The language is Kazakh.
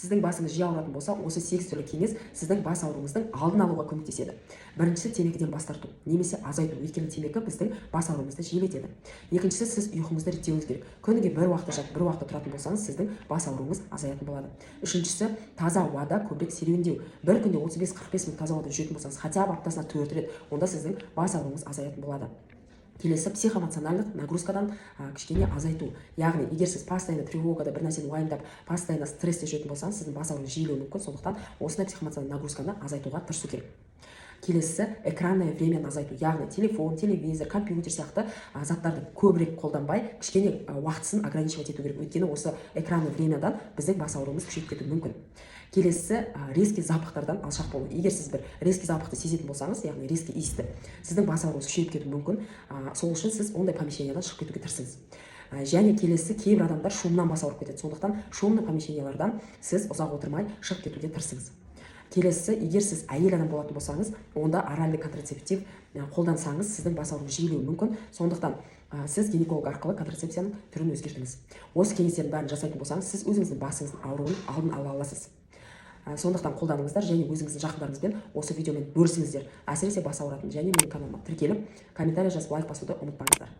Сіздің басыңыз жиі ауыратын болса, осы сегіз түрлі кеңес сіздің бас ауруыңыздың алдын алуға көмектеседі. Біріншісі – темекіден бас тарту немесе азайту, өйткені темекі біздің бас ауруымызды жиілетеді. Екіншісі – сіз ұйқыңызды реттеуіңіз керек. Күніге бір уақытта жатып, бір уақытта тұратын болсаңыз, сіздің бас ауруыңыз азаятын болады. Үшіншісі – таза ауада көбірек серуендеу. Бір күнде 35-45 минут таза ауада жүретін болсаңыз, хотя бы аптасына төрт рет, онда сіздің бас ауруыңыз азаятын болады. Келесі – психоэмоциональдық нагрузкадан кішкене азайту, яғни егер сіз постоянно тревогада, бір нәрсені уайымдап, постоянно стрессте жүретін болсаңыз, сіздің бас ауруыңыз жиілеуі мүмкін. Сондықтан осындай психоэмоциональный нагрузканы азайтуға тырысу керек. Келесісі – экранное времяны азайту, яғни телефон, телевизор, компьютер сияқты заттарды көбірек қолданбай, кішкене уақытысын ограничивать ету керек, өйткені осы экранный времядан біздің бас ауруымыз күшейіп кетуі мүмкін. Келесісі – резкий запахтардан алшақ болу. Егер сіз бір резкий запахты сезетін болсаңыз, яғни резкий иісті, сіздің бас ауруыңыз күшейіп кетуі мүмкін. Сол үшін сіз ондай помещениядан шығып кетуге тырысыңыз. Және келесі, кейбір адамдар шумнан бас ауырып кетеді, сондықтан шумный помещениялардан сіз ұзақ отырмай, шығып кетуге тырысыңыз. Келесісі, егер сіз әйел адам болатын болсаңыз, онда оральный контрацептив қолдансаңыз, сіздің бас ауруыңыз жиілеуі мүмкін. Сондықтан сіз гинеколог арқылы контрацепцияның түрін өзгертіңіз. Осы кеңестердің бәрін жасайтын болсаңыз, сіз өзіңіздің басыңыздың ауруын алдын ала аласыз. Сондықтан қолданыңыздар және өзіңіздің жақындарыңызбен осы видеомен бөлісіңіздер, әсіресе бас ауыратын. Және менің каналыма тіркеліп, комментарий жазып, лайк басуды ұмытпаңыздар.